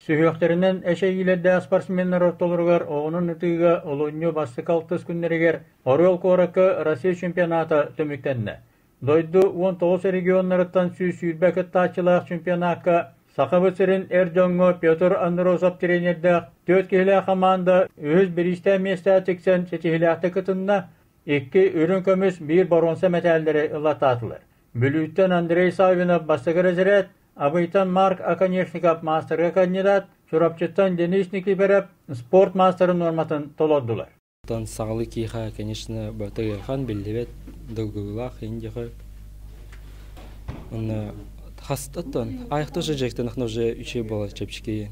Сүһүөхтэринэн эчэйиилэрдээх спортсменнар ортолоругар оҕунан ытыыга олунньу бастакы алтыс күннэригэр Орел куоракка Россия чемпионата түмүктэннэ. Дойду 19 регионнарыттан 120 кыттааччылаах чемпионакка Сахабыт сирин эр дьоҥҥо Петр Андросов тренердээх түөрт киһилээх хамаанда үһүс бириистээх миэстэҕэ тиксэн ситиһиилээхтик кытынна, икки үрүҥ көмүс, биир боруонса мэтээллэри ылаттаатылар. Бүлүүттэн Андрей Саввинов бастакы разряд, Абыйтан Марк Оконешников маастарга кандидат, Чурапчыттан Денис Никифоров спорт маастарын нуорматын толордулар. Оттон саҥалыы киһиэхэ, конечно, барыта ыарахан, биллибэт, долгуйуулаах индиэхэ. Уонна хастаттан аайахта уже дьарыктанахна уже үчүгэй буолар чэпчэки.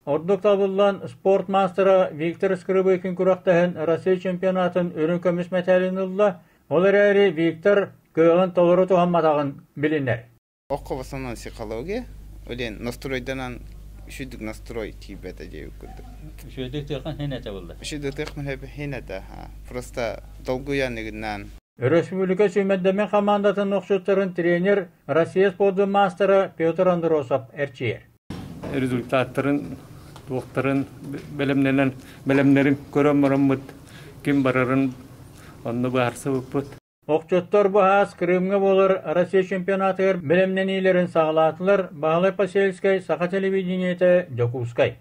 Ордук табыллан спорт маастара Виктор Скрыбыкин күрэхтэһэн Россия чемпионатын үрүҥ көмүс мэтээлин ылла. Ол эрээри Виктор кыаҕын толору туһамматаҕын билинэр. Окко в основном психология, олен настройданан үчүдүк настрой тиийбэтэ диэбит курдук. Үчүгэйдик тыахан хин этэ булла. Үчүгэй тыахмын хин этэ, просто долгуйан игиннан. Өрөспүүбүлүкэ сүүмэрдэммит хамаандатын охсуттарын тренер Россия спордун маастара Петр Андросов эрчийэр. Результаттарын, туохтарын бэлэмнэнэн, бэлэмнэрин көрөн бараммыт ким барарын онно быһаарсыбыппыт. Охчуттар бу аас Крымҥа буолар Россия чемпионатыгар бэлэмнэниилэрин саҕалаатылар. Баһылай Посельскай, Саха телевидениетэ, Дьокуускай.